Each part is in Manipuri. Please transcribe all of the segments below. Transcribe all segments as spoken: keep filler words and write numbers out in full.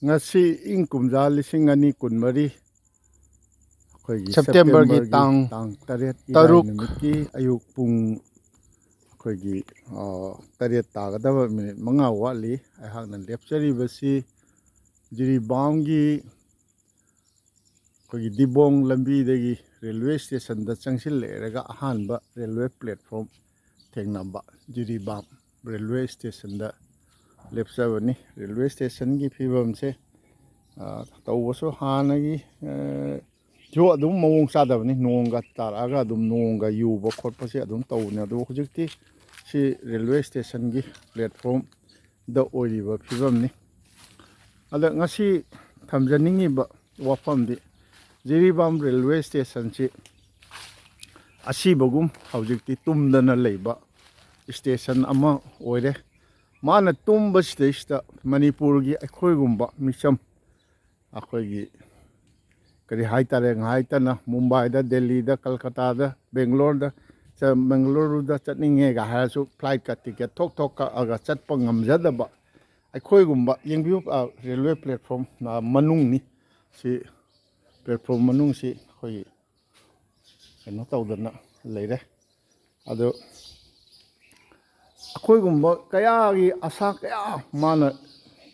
ꯉꯁꯤ ꯏꯪ ꯀꯨꯝꯖꯥ ꯂꯤꯁꯤꯡ ꯑꯅꯤ ꯀꯨꯟꯃꯔꯤ, ꯑꯩꯈꯣꯏꯒꯤ September ꯒꯤ September ꯒꯤ ꯇꯥꯡ ꯇꯥꯡ ꯇꯔꯦꯠ, ꯏꯔꯥꯏ ꯇꯔꯨꯛ꯫ ꯅꯨꯃꯤꯠꯀꯤ ꯑꯌꯨꯛ ꯄꯨꯡ, ꯑꯩꯈꯣꯏꯒꯤ, ꯑ, ꯇꯔꯦꯠ ꯇꯥꯒꯗꯕ ꯃꯤꯅꯤꯠ ꯃꯉꯥ ꯋꯥꯠꯂꯤ꯫ ꯑꯩꯍꯥꯛꯅ ꯂꯦꯞꯆꯔꯤꯕꯁꯤ ꯖꯤꯔꯤꯕꯥꯝꯒꯤ ꯑꯩꯈꯣꯏꯒꯤ ꯗꯤꯕꯣꯡ ꯂꯝꯕꯤꯗꯒꯤ ꯔꯦꯜꯋꯦ ꯁ꯭ꯇꯦꯁꯟꯗ ꯆꯪꯁꯤꯜꯂꯛꯑꯦꯔꯒ ꯑꯍꯥꯟꯕ ꯔꯦꯜꯋꯦ ꯄ꯭ꯂꯦꯠꯐꯣꯝ ꯊꯦꯡꯅꯕ ꯖꯤꯔꯤꯕꯥꯝ ꯔꯦꯜꯋꯦ ꯁ꯭ꯇꯦꯁꯟꯗ ꯂꯦꯞꯆꯕꯅꯤ꯫ ꯔꯦꯜꯋꯦ ꯁ꯭ꯇꯦꯁꯟꯒꯤ ꯐꯤꯕꯝꯁꯦ, ꯑ, ꯇꯧꯕꯁꯨ ꯍꯥꯟꯅꯒꯤ, ꯑ, ꯁꯨ ꯑꯗꯨꯝ ꯃꯑꯣꯡ ꯆꯥꯗꯕꯅꯤ꯫ ꯅꯣꯡꯒ ꯇꯥꯔꯛꯑꯒ ꯑꯗꯨꯝ ꯅꯣꯡꯒ ꯌꯨꯕ ꯈꯣꯠꯄꯁꯦ ꯑꯗꯨꯝ ꯇꯧꯕꯅꯤ꯫ ꯑꯗꯨꯕꯨ ꯍꯧꯖꯤꯛꯇꯤ ꯁꯤ ꯔꯦꯜꯋꯦ ꯁ꯭ꯇꯦꯁꯟꯒꯤ ꯄ꯭ꯂꯦꯠꯐꯣꯝꯗ ꯑꯣꯏꯔꯤꯕ ꯐꯤꯕꯝꯅꯤ꯫ ꯑꯗ ꯉꯁꯤ ꯊꯝꯖꯅꯤꯡꯉꯤꯕ ꯋꯥꯐꯝꯗꯤ, ꯖꯤꯔꯤꯕꯥꯝ ꯔꯦꯜꯋꯦ ꯁ꯭ꯇꯦꯁꯟꯁꯤ ꯑꯁꯤꯕꯒꯨꯝ ꯍꯧꯖꯤꯛꯇꯤ ꯇꯨꯝꯗꯅ ꯂꯩꯕ ꯁ꯭ꯇꯦꯁꯟ ꯑꯃ ꯑꯣꯏꯔꯦ꯫ ꯃꯥꯅ ꯇꯨꯝꯕꯁꯤꯗꯩꯁꯤꯗ ꯃꯅꯤꯄꯨꯔꯒꯤ ꯑꯩꯈꯣꯏꯒꯨꯝꯕ ꯃꯤꯆꯝ, ꯑꯩꯈꯣꯏꯒꯤ ꯀꯔꯤ ꯍꯥꯏꯇꯥꯔꯦ, ꯉꯥꯏꯇꯅ ꯃꯨꯝꯕꯥꯏꯗ, ꯗꯦꯜꯂꯤꯗ, ꯀꯜꯀꯇꯥꯗ, ꯕꯦꯡꯒ꯭ꯂꯣꯔꯗ, ꯆ-, ꯕꯦꯡꯒꯂꯨꯔꯨꯗ ꯆꯠꯅꯤꯡꯉꯦꯒ ꯍꯥꯏꯔꯁꯨ ꯐ꯭ꯂꯥꯏꯠꯀ ꯇꯤꯀꯦꯠ ꯊꯣꯛ ꯊꯣꯛ ꯀꯛꯑꯒ ꯆꯠꯄ ꯉꯝꯖꯗꯕ ꯑꯩꯈꯣꯏꯒꯨꯝꯕ, ꯌꯦꯡꯕꯤꯌꯨ, ꯑ, ꯔꯦꯜꯋꯦ ꯄ꯭ꯂꯦꯠꯐꯣꯝ, ꯑ, ꯃꯅꯨꯡꯅꯤ꯫ ꯁꯤ ꯄ꯭ꯂꯦꯠꯐꯣꯝ ꯃꯅꯨꯡꯁꯤ ꯑꯩꯈꯣꯏꯒꯤ ꯀꯩꯅꯣ ꯇꯧꯗꯅ ꯂꯩꯔꯦ꯫ ꯑꯗꯣ ꯑꯩꯈꯣꯏꯒꯨꯝꯕ ꯀꯌꯥꯒꯤ ꯑꯁꯥ ꯀꯌꯥ ꯃꯥꯅ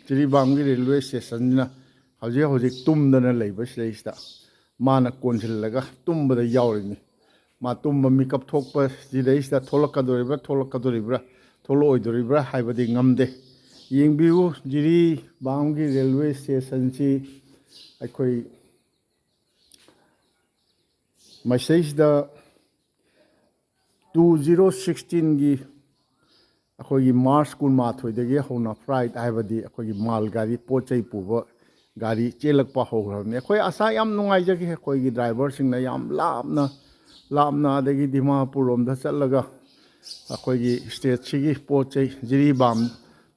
ꯖꯤꯔꯤꯕꯥꯝꯒꯤ ꯔꯦꯜꯋꯦ ꯁ꯭ꯇꯦꯁꯟꯁꯤꯅ ꯍꯧꯖꯤꯛ ꯍꯧꯖꯤꯛ ꯇꯨꯝꯗꯅ ꯂꯩꯕꯁꯤꯗꯩꯁꯤꯗ ꯃꯥꯅ ꯀꯣꯟꯁꯤꯜꯂꯒ ꯇꯨꯝꯕꯗ ꯌꯥꯎꯔꯤꯅꯤ꯫ ꯃꯥ ꯇꯨꯝꯕ ꯃꯤꯀꯞ ꯊꯣꯛꯄ ꯁꯤꯗꯩꯁꯤꯗ ꯊꯣꯛꯂꯛꯀꯗꯣꯔꯤꯕ꯭ꯔꯥ, ꯊꯣꯛꯂꯛꯀꯗꯣꯔꯤꯕ꯭ꯔꯥ, ꯊꯣꯛꯂꯛꯑꯣꯏꯗꯣꯔꯤꯕ꯭ꯔꯥ ꯍꯥꯏꯕꯗꯤ ꯉꯝꯗꯦ꯫ ꯌꯦꯡꯕꯤꯌꯨ, ꯖꯤꯔꯤꯕꯥꯝꯒꯤ ꯔꯦꯜꯋꯦ ꯁ꯭ꯇꯦꯁꯟꯁꯤ ꯑꯩꯈꯣꯏ ꯃꯁꯤꯗꯩꯁꯤꯗ two zero sixteenꯒꯤ ꯑꯩꯈꯣꯏꯒꯤ March ꯀꯨꯟꯃꯥꯊꯣꯏꯗꯒꯤ ꯍꯧꯅ freight ꯍꯥꯏꯕꯗꯤ ꯑꯩꯈꯣꯏꯒꯤ ꯃꯥꯜ ꯒꯥꯔꯤ, ꯄꯣꯠ ꯆꯩ ꯄꯨꯕ ꯒꯥꯔꯤ ꯆꯦꯜꯂꯛꯄ ꯍꯧꯈ꯭ꯔꯕꯅꯤ꯫ ꯑꯩꯈꯣꯏ ꯑꯁꯥ ꯌꯥꯝ ꯅꯨꯡꯉꯥꯏꯖꯈꯤ꯫ ꯑꯩꯈꯣꯏꯒꯤ ꯗ꯭ꯔꯥꯏꯚꯔꯁꯤꯡꯅ ꯌꯥꯝ ꯂꯥꯞꯅ ꯂꯥꯞꯅ, ꯑꯗꯒꯤ ꯗꯤꯃꯥꯄꯨꯔ ꯂꯣꯝꯗ ꯆꯠꯂꯒ ꯑꯩꯈꯣꯏꯒꯤ ꯁ꯭ꯇꯦꯠꯁꯤꯒꯤ ꯄꯣꯠ ꯆꯩ ꯖꯤꯔꯤꯕꯥꯝ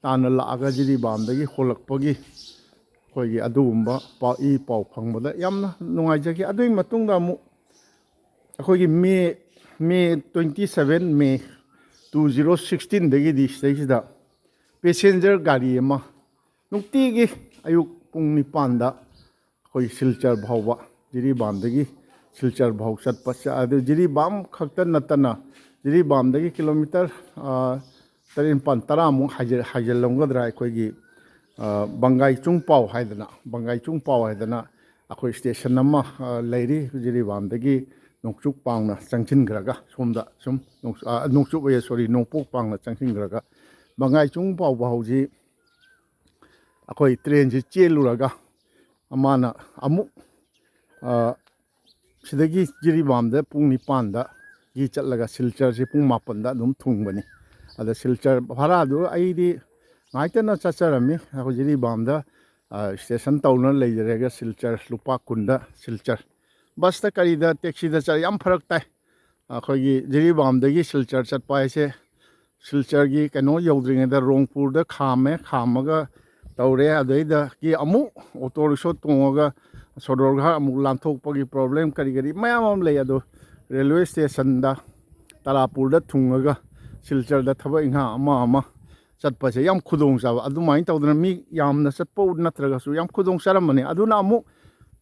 ꯇꯥꯟꯅ ꯂꯥꯛꯑꯒ ꯖꯤꯔꯤꯕꯥꯝꯗꯒꯤ ꯍꯣꯜꯂꯛꯄꯒꯤ ꯑꯩꯈꯣꯏꯒꯤ ꯑꯗꯨꯒꯨꯝꯕ ꯄꯥꯎ, ꯏ ꯄꯥꯎ ꯐꯪꯕꯗ ꯌꯥꯝꯅ ꯅꯨꯡꯉꯥꯏꯖꯈꯤ꯫ ꯑꯗꯨꯒꯤ ꯃꯇꯨꯡꯗ ꯑꯃꯨꯛ ꯑꯩꯈꯣꯏꯒꯤ May, May twenty seven, May two zero sixteenꯗꯒꯤꯗꯤ ꯁꯤꯗꯩꯁꯤꯗ passenger ꯒꯥꯔꯤ ꯑꯃ ꯅꯨꯡꯇꯤꯒꯤ ꯑꯌꯨꯛ ꯄꯨꯡ ꯅꯤꯄꯥꯟꯗ ꯑꯩꯈꯣꯏ ꯁꯤꯜꯆꯔ ꯐꯥꯎꯕ, ꯖꯤꯔꯤꯕꯥꯝꯗꯒꯤ ꯁꯤꯜꯆꯔ ꯐꯥꯎ ꯆꯠꯄ, ꯑꯗꯨ ꯖꯤꯔꯤꯕꯥꯝ ꯈꯛꯇ ꯅꯠꯇꯅ ꯖꯤꯔꯤꯕꯥꯝꯗꯒꯤ ꯀꯤꯂꯣꯃꯤꯇꯔ ꯇꯔꯦꯠ, ꯅꯤꯄꯥꯜ, ꯇꯔꯥꯃꯨꯛ ꯍꯥꯏꯖꯤꯜꯂꯝꯒꯗ꯭ꯔꯥ, ꯑꯩꯈꯣꯏꯒꯤ ꯕꯪꯒꯥꯏ ꯆꯨꯡꯄꯥꯎ ꯍꯥꯏꯗꯅ, ꯕꯪꯒꯥꯏ ꯆꯨꯡꯄꯥꯎ ꯍꯥꯏꯗꯅ ꯑꯩꯈꯣꯏ ꯁ꯭ꯇꯦꯁꯟ ꯑꯃ ꯂꯩꯔꯤ꯫ ꯖꯤꯔꯤꯕꯥꯝꯗꯒꯤ ꯅꯣꯡꯆꯨꯞ ꯄꯥꯡꯅ ꯆꯪꯁꯤꯟꯈ꯭ꯔꯒ, ꯁꯣꯝꯗ ꯁꯨꯝ ꯅꯣꯡꯆꯨꯞ, ꯁꯣꯔꯤ, ꯅꯣꯡꯄꯣꯛ ꯄꯥꯡꯅ ꯆꯪꯁꯤꯟꯈ꯭ꯔꯒ ꯕꯪꯒꯥꯏ ꯆꯨꯡꯄꯥꯎ ꯐꯥꯎꯁꯤ ꯑꯩꯈꯣꯏ ꯇ꯭ꯔꯦꯟꯁꯤ ꯆꯦꯜꯂꯨꯔꯒ, ꯃꯥꯅ ꯑꯃꯨꯛ ꯁꯤꯗꯒꯤ ꯖꯤꯔꯤꯕꯥꯝꯗ ꯄꯨꯡ ꯅꯤꯄꯥꯟꯗꯒꯤ ꯆꯠꯂꯒ ꯁꯤꯜꯆꯔꯁꯤ ꯄꯨꯡ ꯃꯥꯄꯟꯗ ꯑꯗꯨꯝ ꯊꯨꯡꯕꯅꯤ꯫ ꯑꯗ ꯁꯤꯜꯆꯔ ꯚꯔꯥꯗꯨ ꯑꯩꯗꯤ ꯉꯥꯏꯇꯅ ꯆꯠꯆꯔꯝꯃꯤ꯫ ꯑꯩꯈꯣꯏ ꯖꯤꯔꯤꯕꯥꯝꯗ ꯁ꯭ꯇꯦꯁꯟ ꯇꯧꯅ ꯂꯩꯖꯔꯒ ꯁꯤꯜꯆꯔ ꯂꯨꯄꯥ ꯀꯨꯟꯗ ꯁꯤꯜꯆꯔ꯫ ꯕꯁꯇ ꯀꯔꯤꯗ ꯇꯦꯛꯁꯤꯗ ꯆꯠ ꯌꯥꯝ ꯐꯔꯛ ꯇꯥꯏ꯫ ꯑꯩꯈꯣꯏꯒꯤ ꯖꯤꯔꯤꯕꯥꯝꯗꯒꯤ ꯁꯤꯜꯆꯔ ꯆꯠꯄ ꯍꯥꯏꯁꯦ, ꯁꯤꯜꯆꯔꯒꯤ ꯀꯩꯅꯣ ꯌꯧꯗ꯭ꯔꯤꯉꯩꯗ ꯔꯣꯡꯄꯨꯔꯗ ꯈꯥꯝꯃꯦ, ꯈꯥꯝꯃꯒ ꯇꯧꯔꯦ꯫ ꯑꯗꯩꯗꯒꯤ ꯑꯃꯨꯛ ꯑꯣꯇꯣ ꯔꯤꯛꯁꯣ ꯇꯣꯡꯉꯒ ꯁꯣꯗꯣꯔꯒꯥꯔ ꯑꯃꯨꯛ ꯂꯥꯟꯊꯣꯛꯄꯒꯤ ꯄ꯭ꯔꯣꯕ꯭ꯂꯦꯝ ꯀꯔꯤ ꯀꯔꯤ ꯃꯌꯥꯝ ꯑꯃ ꯂꯩ꯫ ꯑꯗꯣ ꯔꯦꯜꯋꯦ ꯁ꯭ꯇꯦꯁꯟꯗ ꯇꯔꯥꯄꯨꯔꯗ ꯊꯨꯡꯉꯒ ꯁꯤꯜꯆꯔꯗ ꯊꯕꯛ ꯏꯪꯈꯥꯡ ꯑꯃ ꯑꯃ ꯆꯠꯄꯁꯦ ꯌꯥꯝ ꯈꯨꯗꯣꯡ ꯆꯥꯕ꯫ ꯑꯗꯨꯃꯥꯏꯅ ꯇꯧꯗꯅ ꯃꯤ ꯌꯥꯝꯅ ꯆꯠꯄ ꯅꯠꯇ꯭ꯔꯒꯁꯨ ꯌꯥꯝ ꯈꯨꯗꯣꯡ ꯆꯥꯔꯝꯕꯅꯤ꯫ ꯑꯗꯨꯅ ꯑꯃꯨꯛ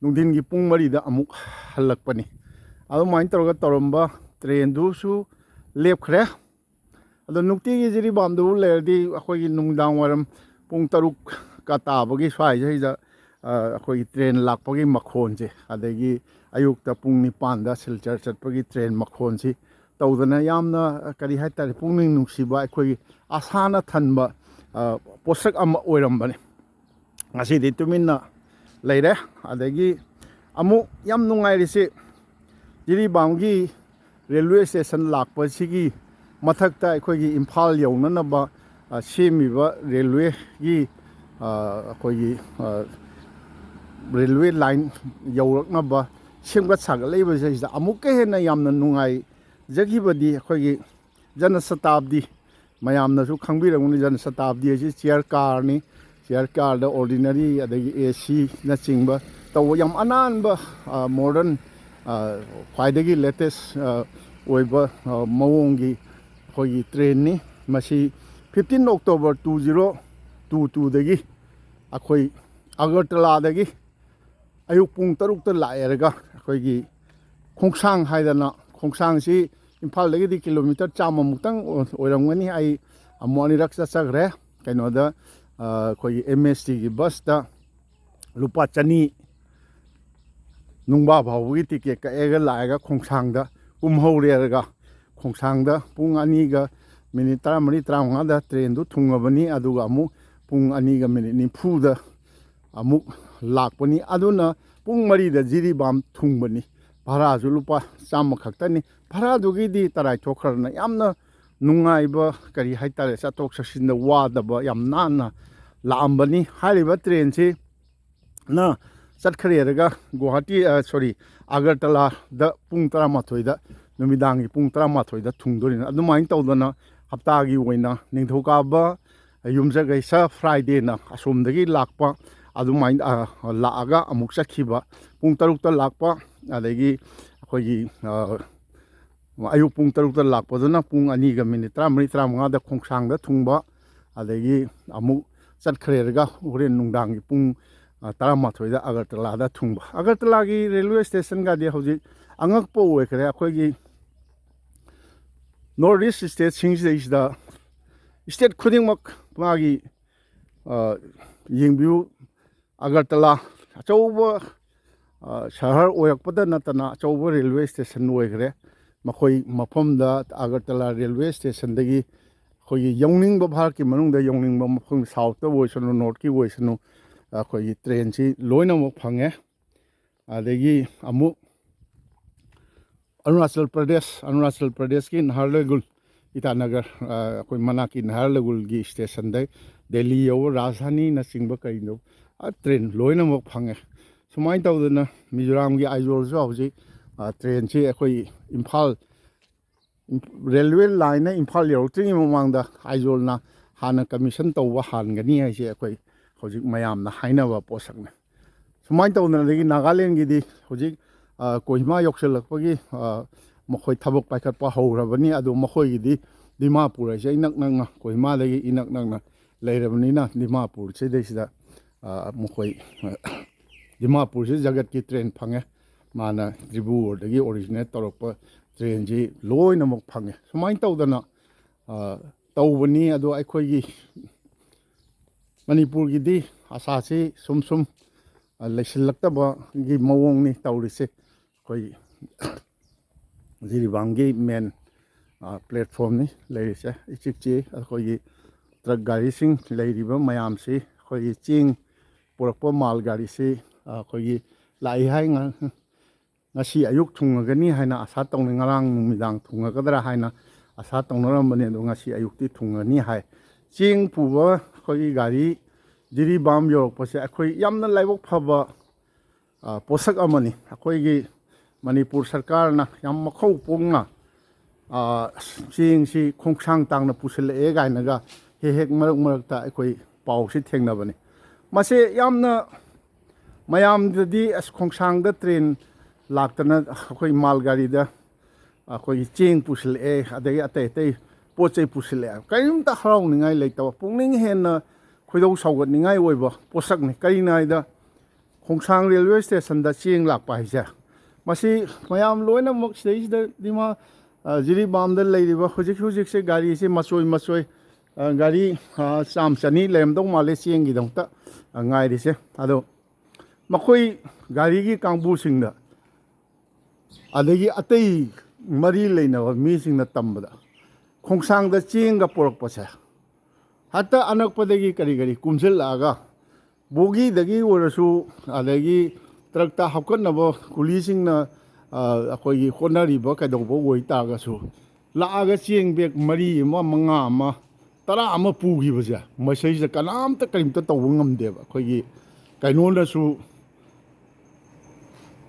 ꯅꯨꯡꯊꯤꯟꯒꯤ ꯄꯨꯡ ꯃꯔꯤꯗ ꯑꯃꯨꯛ ꯍꯜꯂꯛꯄꯅꯤ꯫ ꯑꯗꯨꯃꯥꯏꯅ ꯇꯧꯔꯒ ꯇꯧꯔꯝꯕ ꯇ꯭ꯔꯦꯟꯗꯨꯁꯨ ꯂꯦꯞꯈ꯭ꯔꯦ꯫ ꯑꯗꯣ ꯅꯨꯡꯇꯤꯒꯤ ꯖꯤꯔꯤꯕꯥꯝꯗꯨꯕꯨ ꯂꯩꯔꯗꯤ ꯑꯩꯈꯣꯏꯒꯤ ꯅꯨꯡꯗꯥꯡ ꯋꯥꯏꯔꯝ ꯄꯨꯡ ꯇꯔꯨꯛꯀ ꯇꯥꯕꯒꯤ ꯁ꯭ꯋꯥꯏꯁꯤꯗꯩꯗ, ꯑ, ꯑꯩꯈꯣꯏꯒꯤ ꯇ꯭ꯔꯦꯟ ꯂꯥꯛꯄꯒꯤ ꯃꯈꯣꯟꯁꯦ, ꯑꯗꯒꯤ ꯑꯌꯨꯛꯇ ꯄꯨꯡ ꯅꯤꯄꯥꯟꯗ ꯁꯤꯜꯆꯔ ꯆꯠꯄꯒꯤ ꯇ꯭ꯔꯦꯟ ꯃꯈꯣꯟꯁꯤ ꯇꯧꯗꯅ ꯌꯥꯝꯅ, ꯑ, ꯀꯔꯤ ꯍꯥꯏꯇꯥꯔꯦ, ꯄꯨꯛꯅꯤꯡ ꯅꯨꯡꯁꯤꯕ, ꯑꯩꯈꯣꯏꯒꯤ ꯑꯁꯥꯅ ꯊꯟꯕ, ꯑ, ꯄꯣꯠꯁꯛ ꯑꯃ ꯑꯣꯏꯔꯝꯕꯅꯤ꯫ ꯉꯁꯤꯗꯤ ꯇꯨꯃꯤꯟꯅ ꯂꯩꯔꯦ꯫ ꯑꯗꯒꯤ ꯑꯃꯨꯛ ꯌꯥꯝ ꯅꯨꯡꯉꯥꯏꯔꯤꯁꯤ, ꯖꯤꯔꯤꯕꯥꯝꯒꯤ ꯔꯦꯜꯋꯦ ꯁ꯭ꯇꯦꯁꯟ ꯂꯥꯛꯄꯁꯤꯒꯤ ꯃꯊꯛꯇ ꯑꯩꯈꯣꯏꯒꯤ ꯏꯝꯐꯥꯜ ꯌꯧꯅꯅꯕ, ꯑ, ꯁꯦꯝꯃꯤꯕ ꯔꯦꯜꯋꯦꯒꯤ, ꯑ, ꯑꯩꯈꯣꯏꯒꯤ, ꯑ, ꯔꯦꯜꯋꯦ ꯂꯥꯏꯟ ꯌꯧꯔꯛꯅꯕ ꯁꯦꯝꯒꯠ ꯁꯥꯒꯠꯂꯛꯏꯕꯁꯤꯗ ꯑꯃꯨꯛꯀ ꯍꯦꯟꯅ ꯌꯥꯝꯅ ꯅꯨꯡꯉꯥꯏꯖꯈꯤꯕꯗꯤ ꯑꯩꯈꯣꯏꯒꯤ ꯖꯅꯁꯇꯥꯕꯗꯤ, ꯃꯌꯥꯝꯅꯁꯨ ꯈꯪꯕꯤꯔꯝꯒꯅꯤ, ꯖꯅꯁꯇꯥꯕꯗꯤ ꯑꯁꯤ ꯆꯤꯌꯔ ꯀꯥꯔꯅꯤ꯫ ꯆꯤꯌꯔ ꯀꯥꯔꯗ ꯑꯣꯔꯗꯤꯅꯔꯤ ꯑꯗꯒꯤ ꯑꯦ ꯁꯤꯅꯆꯤꯡꯕ ꯇꯧꯕ ꯌꯥꯝ ꯑꯅꯥꯟꯕ, ꯑ, ꯃꯣꯗꯔꯟ, ꯑ, ꯈ꯭ꯋꯥꯏꯗꯒꯤ ꯂꯦꯇꯦꯁ, ꯑ, ꯑꯣꯏꯕ, ꯑ, ꯃꯑꯣꯡꯒꯤ ꯑꯩꯈꯣꯏꯒꯤ ꯇ꯭ꯔꯦꯟꯅꯤ꯫ ꯃꯁꯤ fifteen October two zero two twoꯗꯒꯤ ꯑꯩꯈꯣꯏ ꯑꯒꯔꯇꯂꯥꯗꯒꯤ ꯑꯌꯨꯛ ꯄꯨꯡ ꯇꯔꯨꯛꯇ ꯂꯥꯛꯑꯦꯔꯒ ꯑꯩꯈꯣꯏꯒꯤ ꯈꯣꯡꯁꯥꯡ ꯍꯥꯏꯗꯅ, ꯈꯣꯡꯁꯥꯡꯁꯤ ꯏꯝꯐꯥꯜꯗꯒꯤꯗꯤ ꯀꯤꯂꯣꯃꯤꯇꯔ ꯆꯥꯝꯃꯃꯨꯛꯇꯪ ꯑꯣꯏ-, ꯑꯣꯏꯔꯝꯒꯅꯤ꯫ ꯑꯩ ꯑꯃꯨꯛ ꯑꯅꯤꯔꯛ ꯆꯠꯆꯈ꯭ꯔꯦ꯫ ꯀꯩꯅꯣꯗ, ꯑ, ꯑꯩꯈꯣꯏꯒꯤ ꯑꯦꯝ ꯑꯦꯁ ꯇꯤꯒꯤ ꯕꯁꯇ ꯂꯨꯄꯥ ꯆꯅꯤ ꯅꯨꯡꯕꯥ ꯐꯥꯎꯕꯒꯤ ꯇꯤꯀꯦꯠ ꯀꯛꯑꯒ ꯂꯥꯛꯑꯒ ꯈꯣꯡꯁꯥꯡꯗ ꯀꯨꯝꯍꯧꯔꯦꯔꯒ, ꯈꯣꯡꯁꯥꯡꯗ ꯄꯨꯡ ꯑꯅꯤꯒ ꯃꯤꯅꯤꯠ ꯇꯔꯥꯃꯔꯤ ꯇꯔꯥꯃꯉꯥꯗ ꯇ꯭ꯔꯦꯟꯗꯨ ꯊꯨꯡꯉꯕꯅꯤ꯫ ꯑꯗꯨꯒ ꯑꯃꯨꯛ ꯄꯨꯡ ꯑꯅꯤꯒ ꯃꯤꯅꯤꯠ ꯅꯤꯐꯨꯗ ꯑꯃꯨꯛ ꯂꯥꯛꯄꯅꯤ꯫ ꯑꯗꯨꯅ ꯄꯨꯡ ꯃꯔꯤꯗ ꯖꯤꯔꯤꯕꯥꯝ ꯊꯨꯡꯕꯅꯤ꯫ ꯚꯔꯥꯁꯨ ꯂꯨꯄꯥ ꯆꯥꯝꯃ ꯈꯛꯇꯅꯤ꯫ ꯚꯔꯥꯗꯨꯒꯤꯗꯤ ꯇꯔꯥꯏ ꯊꯣꯛꯈ꯭ꯔꯗꯅ ꯌꯥꯝꯅ ꯅꯨꯡꯉꯥꯏꯕ, ꯀꯔꯤ ꯍꯥꯏꯇꯥꯔꯦ, ꯆꯠꯊꯣꯛ ꯆꯠꯁꯤꯟꯗ ꯋꯥꯗꯕ, ꯌꯥꯝ ꯅꯥꯟꯅ ꯂꯥꯛꯑꯝꯕꯅꯤ꯫ ꯍꯥꯏꯔꯤꯕ ꯇ꯭ꯔꯦꯟꯁꯤ ꯅ ꯆꯠꯈ꯭ꯔꯦꯔꯒ ꯒꯨꯋꯥꯍꯥꯇꯤ, ꯑ, ꯁꯣꯔꯤ, ꯑꯒꯔꯇꯂꯥꯗ ꯄꯨꯡ ꯇꯔꯥꯃꯥꯊꯣꯏꯗ, ꯅꯨꯃꯤꯗꯥꯡꯒꯤ ꯄꯨꯡ ꯇꯔꯥꯃꯥꯊꯣꯏꯗ ꯊꯨꯡꯗꯣꯔꯤꯅꯤ꯫ ꯑꯗꯨꯃꯥꯏꯅ ꯇꯧꯗꯅ ꯍꯞꯇꯥꯒꯤ ꯑꯣꯏꯅ ꯅꯤꯡꯊꯧꯀꯥꯕ, ꯌꯨꯝꯖꯀꯩꯁ, ꯐ꯭ꯔꯥꯏꯗꯦꯅ ꯑꯁꯣꯝꯗꯒꯤ ꯂꯥꯛꯄ, ꯑꯗꯨꯃꯥꯏꯅ, ꯑ, ꯂꯥꯛꯑꯒ ꯑꯃꯨꯛ ꯆꯠꯈꯤꯕ, ꯄꯨꯡ ꯇꯔꯨꯛꯇ ꯂꯥꯛꯄ, ꯑꯗꯒꯤ ꯑꯩꯈꯣꯏꯒꯤ, ꯑ, ꯑꯌꯨꯛ ꯄꯨꯡ ꯇꯔꯨꯛꯇ ꯂꯥꯛꯄꯗꯨꯅ ꯄꯨꯡ ꯑꯅꯤꯒ ꯃꯤꯅꯤꯠ ꯇꯔꯥꯃꯔꯤ ꯇꯔꯥꯃꯉꯥꯗ ꯈꯣꯡꯁꯥꯡꯗ ꯊꯨꯡꯕ, ꯑꯗꯒꯤ ꯑꯃꯨꯛ ꯆꯠꯈ꯭ꯔꯦꯔꯒ ꯍꯣꯔꯦꯟ ꯅꯨꯡꯗꯥꯡꯒꯤ ꯄꯨꯡ, ꯑ, ꯇꯔꯥꯃꯥꯊꯣꯏꯗ ꯑꯒꯔꯇꯂꯥꯗ ꯊꯨꯡꯕ꯫ ꯑꯒꯔꯇꯂꯥꯒꯤ ꯔꯦꯜꯋꯦ ꯁ꯭ꯇꯦꯁꯟꯒꯗꯤ ꯍꯧꯖꯤꯛ ꯑꯉꯛꯄ ꯑꯣꯏꯈ꯭ꯔꯦ꯫ ꯑꯩꯈꯣꯏꯒꯤ ꯅꯣꯔꯠ ꯏꯁ ꯁ꯭ꯇꯦꯠꯁꯤꯡꯁꯤꯗꯩꯁꯤꯗ ꯁ꯭ꯇꯦꯠ ꯈꯨꯗꯤꯡꯃꯛ ꯃꯥꯒꯤ, ꯑ, ꯌꯦꯡꯕꯤꯌꯨ, ꯑꯒꯔꯇꯂꯥ ꯑꯆꯧꯕ, ꯑ, ꯁꯍꯔ ꯑꯣꯏꯔꯛꯄꯗ ꯅꯠꯇꯅ ꯑꯆꯧꯕ ꯔꯦꯜꯋꯦ ꯁ꯭ꯇꯦꯁꯟ ꯑꯣꯏꯈ꯭ꯔꯦ꯫ ꯃꯈꯣꯏ ꯃꯐꯝꯗ ꯑꯒꯔꯇꯂꯥ ꯔꯦꯜꯋꯦ ꯁ꯭ꯇꯦꯁꯟꯗꯒꯤ ꯑꯩꯈꯣꯏꯒꯤ ꯌꯧꯅꯤꯡꯕ, ꯚꯥꯔꯠꯀꯤ ꯃꯅꯨꯡꯗ ꯌꯧꯅꯤꯡꯕ ꯃꯐꯝ, ꯁꯥꯎꯠꯇ ꯑꯣꯏꯁꯅꯨ, ꯅꯣꯔꯠꯀꯤ ꯑꯣꯏꯁꯅꯨ, ꯑꯩꯈꯣꯏꯒꯤ ꯇ꯭ꯔꯦꯟꯁꯤ ꯂꯣꯏꯅꯃꯛ ꯐꯪꯉꯦ꯫ ꯑꯗꯒꯤ ꯑꯃꯨꯛ ꯑꯔꯨꯅꯥꯆꯜ ꯄ꯭ꯔꯗꯦꯁ, ꯑꯔꯨꯅꯥꯆꯜ ꯄ꯭ꯔꯗꯦꯁꯀꯤ ꯅꯍꯥꯔꯂꯒꯨꯟ, ꯏꯇꯥꯅꯒꯔ, ꯑ, ꯑꯩꯈꯣꯏ ꯃꯅꯥꯛꯀꯤ ꯅꯍꯥꯔꯂꯒꯨꯟꯒꯤ ꯁ꯭ꯇꯦꯁꯟꯗꯩ ꯗꯦꯜꯂꯤ ꯌꯧꯕ, ꯔꯥꯖꯙꯥꯅꯤꯅꯆꯤꯡꯕ ꯀꯔꯤꯅꯣ, ꯑ, ꯇ꯭ꯔꯦꯟ ꯂꯣꯏꯅꯃꯛ ꯐꯪꯉꯦ꯫ ꯁꯨꯃꯥꯏꯅ ꯇꯧꯗꯅ ꯃꯤꯖꯣꯔꯥꯝꯒꯤ ꯑꯥꯏꯖꯣꯜꯁꯨ ꯍꯧꯖꯤꯛ, ꯑ, ꯇ꯭ꯔꯦꯟꯁꯤ ꯑꯩꯈꯣꯏ ꯏꯝꯐꯥꯜ, ꯏꯝ-, ꯔꯦꯜꯋꯦ ꯂꯥꯏꯟꯅ ꯏꯝꯐꯥꯜ ꯌꯧꯔꯛꯇ꯭ꯔꯤꯉꯩ ꯃꯃꯥꯡꯗ ꯑꯥꯏꯖꯣꯜꯅ ꯍꯥꯟꯅ ꯀꯃꯤꯁꯟ ꯇꯧꯕ ꯍꯥꯟꯒꯅꯤ ꯍꯥꯏꯁꯦ ꯑꯩꯈꯣꯏ ꯍꯧꯖꯤꯛ ꯃꯌꯥꯝꯅ ꯍꯥꯏꯅꯕ ꯄꯣꯠꯁꯛꯅꯤ꯫ ꯁꯨꯃꯥꯏꯅ ꯇꯧꯗꯅ, ꯑꯗꯒꯤ ꯅꯥꯒꯥꯂꯦꯟꯒꯤꯗꯤ ꯍꯧꯖꯤꯛ, ꯑ, ꯀꯣꯍꯤꯃꯥ ꯌꯧꯁꯤꯜꯂꯛꯄꯒꯤ, ꯑ, ꯃꯈꯣꯏ ꯊꯕꯛ ꯄꯥꯏꯈꯠꯄ ꯍꯧꯈ꯭ꯔꯕꯅꯤ꯫ ꯑꯗꯨ ꯃꯈꯣꯏꯒꯤꯗꯤ ꯗꯤꯃꯥꯄꯨꯔ ꯍꯥꯏꯁꯦ ꯏꯅꯛ ꯅꯛꯅ, ꯀꯣꯍꯤꯃꯥꯗꯒꯤ ꯏꯅꯛ ꯅꯛꯅ ꯂꯩꯔꯕꯅꯤꯅ, ꯗꯤꯃꯥꯄꯨꯔꯁꯤꯗꯩꯁꯤꯗ ꯃꯈꯣꯏ ꯗꯤꯃꯥꯄꯨꯔꯁꯤ ꯖꯒꯠꯀꯤ ꯇ꯭ꯔꯦꯟ ꯐꯪꯉꯦ꯫ ꯃꯥꯅ ꯗꯤꯕ꯭ꯔꯨꯒꯔꯗꯒꯤ ꯑꯣꯔꯤꯖꯤꯅꯦꯠ ꯇꯧꯔꯛꯄ ꯇ꯭ꯔꯦꯟꯁꯤ ꯂꯣꯏꯅꯃꯛ ꯐꯪꯉꯦ꯫ ꯁꯨꯃꯥꯏꯅ ꯇꯧꯗꯅ ꯇꯧꯕꯅꯤ꯫ ꯑꯗꯣ ꯑꯩꯈꯣꯏꯒꯤ ꯃꯅꯤꯄꯨꯔꯒꯤꯗꯤ ꯑꯁꯥꯁꯤ ꯁꯨꯝ ꯁꯨꯝ ꯂꯩꯁꯤꯜꯂꯛꯇꯕꯒꯤ ꯃꯑꯣꯡꯅꯤ ꯇꯧꯔꯤꯁꯦ꯫ ꯑꯩꯈꯣꯏ ꯖꯤꯔꯤꯕꯥꯝꯒꯤ ꯃꯦꯟ ꯄ꯭ꯂꯦꯠꯐꯣꯝꯅꯤ ꯂꯩꯔꯤꯁꯦ꯫ ꯏꯆꯤꯛ ꯆꯤꯛꯏ꯫ ꯑꯩꯈꯣꯏꯒꯤ ꯇ꯭ꯔꯛ ꯒꯥꯔꯤꯁꯤꯡ ꯂꯩꯔꯤꯕ ꯃꯌꯥꯝꯁꯤ, ꯑꯩꯈꯣꯏꯒꯤ ꯆꯦꯡ ꯄꯨꯔꯛꯄ ꯃꯥꯜ ꯒꯥꯔꯤꯁꯤ ꯑꯩꯈꯣꯏꯒꯤ ꯂꯥꯛꯏ ꯍꯥꯏ꯫ ꯉꯁꯤ ꯑꯌꯨꯛ ꯊꯨꯡꯉꯒꯅꯤ ꯍꯥꯏꯅ ꯑꯁꯥ ꯇꯧꯅꯩ꯫ ꯉꯔꯥꯡ ꯅꯨꯃꯤꯗꯥꯡ ꯊꯨꯡꯉꯒꯗ꯭ꯔꯥ ꯍꯥꯏꯅ ꯑꯁꯥ ꯇꯧꯅꯔꯝꯕꯅꯤ, ꯑꯗꯣ ꯉꯁꯤ ꯑꯌꯨꯛꯇꯤ ꯊꯨꯡꯉꯅꯤ ꯍꯥꯏ꯫ ꯆꯦꯡ ꯄꯨꯕ ꯑꯩꯈꯣꯏꯒꯤ ꯒꯥꯔꯤ ꯖꯤꯔꯤꯕꯥꯝ ꯌꯧꯔꯛꯄꯁꯦ ꯑꯩꯈꯣꯏ ꯌꯥꯝꯅ ꯂꯥꯏꯕꯛ ꯐꯕ ꯄꯣꯠꯁꯛ ꯑꯃꯅꯤ꯫ ꯑꯩꯈꯣꯏꯒꯤ ꯃꯅꯤꯄꯨꯔ ꯁꯔꯀꯥꯔꯅ ꯌꯥꯝ ꯃꯈꯧ ꯄꯣꯡꯅ ꯆꯦꯡꯁꯤ ꯈꯣꯡꯁꯥꯡ ꯇꯥꯡꯅ ꯄꯨꯁꯤꯜꯂꯛꯑꯦ ꯀꯥꯏꯅꯒ ꯍꯦꯛ ꯍꯦꯛ ꯃꯔꯛ ꯃꯔꯛꯇ ꯑꯩꯈꯣꯏ ꯄꯥꯎꯁꯤ ꯊꯦꯡꯅꯕꯅꯤ꯫ ꯃꯁꯤ ꯌꯥꯝꯅ ꯃꯌꯥꯝꯗꯗꯤ ꯑꯁ ꯈꯣꯡꯁꯥꯡꯗ ꯇ꯭ꯔꯦꯟ ꯂꯥꯛꯇꯅ ꯑꯩꯈꯣꯏ ꯃꯥꯜ ꯒꯥꯔꯤꯗ ꯑꯩꯈꯣꯏꯒꯤ ꯆꯦꯡ ꯄꯨꯁꯤꯜꯂꯛꯑꯦ, ꯑꯗꯒꯤ ꯑꯇꯩ ꯑꯇꯩ ꯄꯣꯠ ꯆꯩ ꯄꯨꯁꯤꯜꯂꯛꯑꯦ꯫ ꯀꯔꯤꯝꯇ ꯍꯔꯥꯎꯅꯤꯡꯉꯥꯏ ꯂꯩꯇꯕ, ꯄꯨꯛꯅꯤꯡ ꯍꯦꯟꯅ ꯈꯣꯏꯗꯧ ꯁꯥꯎꯒꯠꯅꯤꯡꯉꯥꯏ ꯑꯣꯏꯕ ꯄꯣꯠꯁꯛꯅꯤ꯫ ꯀꯔꯤꯅꯣ ꯍꯥꯏꯗ ꯈꯣꯡꯁꯥꯡ ꯔꯦꯜꯋꯦ ꯁ꯭ꯇꯦꯁꯟꯗ ꯆꯦꯡ ꯂꯥꯛꯄ ꯍꯥꯏꯁꯦ, ꯃꯁꯤ ꯃꯌꯥꯝ ꯂꯣꯏꯅꯃꯛ ꯁꯤꯗꯩꯁꯤꯗ ꯗꯤꯃꯥ ꯖꯤꯔꯤꯕꯥꯝꯗ ꯂꯩꯔꯤꯕ ꯍꯧꯖꯤꯛ ꯍꯧꯖꯤꯛꯁꯦ ꯒꯥꯔꯤꯁꯦ ꯃꯆꯣꯏ ꯃꯆꯣꯏ ꯒꯥꯔꯤ ꯆꯥꯝ ꯆꯅꯤ ꯂꯩꯔꯝꯗꯧ ꯃꯥꯜꯂꯦ ꯆꯦꯡꯒꯤꯗꯃꯛꯇ ꯉꯥꯏꯔꯤꯁꯦ꯫ ꯑꯗꯣ ꯃꯈꯣꯏ ꯒꯥꯔꯤꯒꯤ ꯀꯥꯡꯕꯨꯁꯤꯡꯅ ꯑꯗꯒꯤ ꯑꯇꯩ ꯃꯔꯤ ꯂꯩꯅꯕ ꯃꯤꯁꯤꯡꯅ ꯇꯝꯕꯗ ꯈꯣꯡꯁꯥꯡꯗ ꯆꯦꯡꯒ ꯄꯨꯔꯛꯄꯁꯦ ꯍꯦꯛꯇ ꯑꯅꯛꯄꯗꯒꯤ ꯀꯔꯤ ꯀꯔꯤ ꯀꯨꯝꯁꯤꯜꯂꯛꯑꯒ ꯕꯣꯒꯤꯗꯒꯤ ꯑꯣꯏꯔꯁꯨ, ꯑꯗꯒꯤ ꯇ꯭ꯔꯛꯇ ꯍꯥꯞꯀꯠꯅꯕ ꯀꯨꯂꯤꯁꯤꯡꯅ ꯑꯩꯈꯣꯏꯒꯤ ꯍꯣꯠꯅꯔꯤꯕ ꯀꯩꯗꯧꯕ ꯑꯣꯏꯇꯥꯔꯒꯁꯨ, ꯂꯥꯛꯑꯒ ꯆꯦꯡ ꯕꯦꯒ ꯃꯔꯤ ꯑꯃ, ꯃꯉꯥ ꯑꯃ, ꯇꯔꯥ ꯑꯃ ꯄꯨꯈꯤꯕꯁꯦ ꯃꯁꯤꯗꯩꯁꯤꯗ ꯀꯅꯥꯝꯇ ꯀꯔꯤꯝꯇ ꯇꯧꯕ ꯉꯝꯗꯦꯕ꯫ ꯑꯩꯈꯣꯏꯒꯤ ꯀꯩꯅꯣꯅꯁꯨ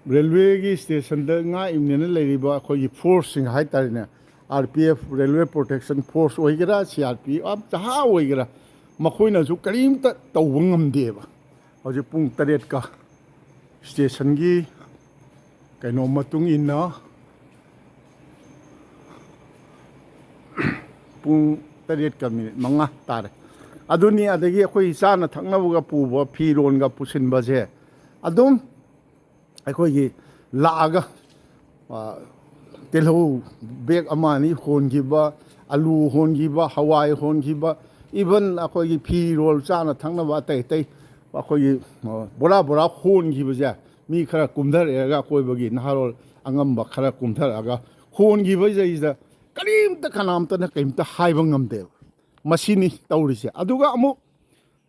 ꯔꯦꯜꯋꯦꯒꯤ ꯁ꯭ꯇꯦꯁꯟꯗ ꯉꯥꯛꯏꯕꯅꯦꯅ ꯂꯩꯔꯤꯕ ꯑꯩꯈꯣꯏꯒꯤ ꯐꯣꯔꯁꯁꯤꯡ ꯍꯥꯏꯇꯥꯔꯦꯅꯦ, R P F, railway protection force ꯑꯣꯏꯒꯦꯔꯥ, ꯁꯤ ꯑꯥꯔ ꯄꯤ ꯑꯦꯐ, ꯆꯍꯥ ꯑꯣꯏꯒꯦꯔꯥ, ꯃꯈꯣꯏꯅꯁꯨ ꯀꯔꯤꯝꯇ ꯇꯧꯕ ꯉꯝꯗꯦꯕ꯫ ꯍꯧꯖꯤꯛ ꯄꯨꯡ ꯇꯔꯦꯠꯀ ꯁ꯭ꯇꯦꯁꯟꯒꯤ ꯀꯩꯅꯣ ꯃꯇꯨꯡ ꯏꯟꯅ ꯄꯨꯡ ꯇꯔꯦꯠꯀ ꯃꯤꯅꯤꯠ ꯃꯉꯥ ꯇꯥꯔꯦ꯫ ꯑꯗꯨꯅꯤ꯫ ꯑꯗꯒꯤ ꯑꯩꯈꯣꯏ ꯆꯥꯅ ꯊꯛꯅꯕꯒ ꯄꯨꯕ ꯐꯤꯔꯣꯟꯒ ꯄꯨꯁꯤꯟꯕꯁꯦ ꯑꯗꯨꯝ ꯑꯩꯈꯣꯏꯒꯤ ꯂꯥꯛꯑꯒ, ꯑ, ꯇꯤꯜꯍꯧ ꯕꯦꯛ ꯑꯃ ꯑꯅꯤ ꯍꯣꯟꯈꯤꯕ, ꯑꯂꯨ ꯍꯣꯟꯈꯤꯕ, ꯍꯋꯥꯏ ꯍꯣꯟꯈꯤꯕ, even ꯑꯩꯈꯣꯏꯒꯤ ꯐꯤꯔꯣꯜ ꯆꯥꯅ ꯊꯛꯅꯕ ꯑꯇꯩ ꯑꯇꯩ ꯑꯩꯈꯣꯏꯒꯤ, ꯑ, ꯕꯣꯔꯥ ꯕꯣꯔꯥ ꯍꯣꯟꯈꯤꯕꯁꯦ, ꯃꯤ ꯈꯔ ꯀꯨꯝꯊꯔꯛꯑꯒ, ꯑꯀꯣꯏꯕꯒꯤ ꯅꯍꯥꯔꯣꯜ ꯑꯉꯝꯕ ꯈꯔ ꯀꯨꯝꯊꯔꯛꯑꯒ ꯍꯣꯟꯈꯤꯕꯁꯤꯗꯩꯁꯤꯗ ꯀꯔꯤꯝꯇ, ꯀꯅꯥꯝꯇꯅ ꯀꯔꯤꯝꯇ ꯍꯥꯏꯕ ꯉꯝꯗꯦꯕ꯫ ꯃꯁꯤꯅꯤ ꯇꯧꯔꯤꯁꯦ꯫ ꯑꯗꯨꯒ ꯑꯃꯨꯛ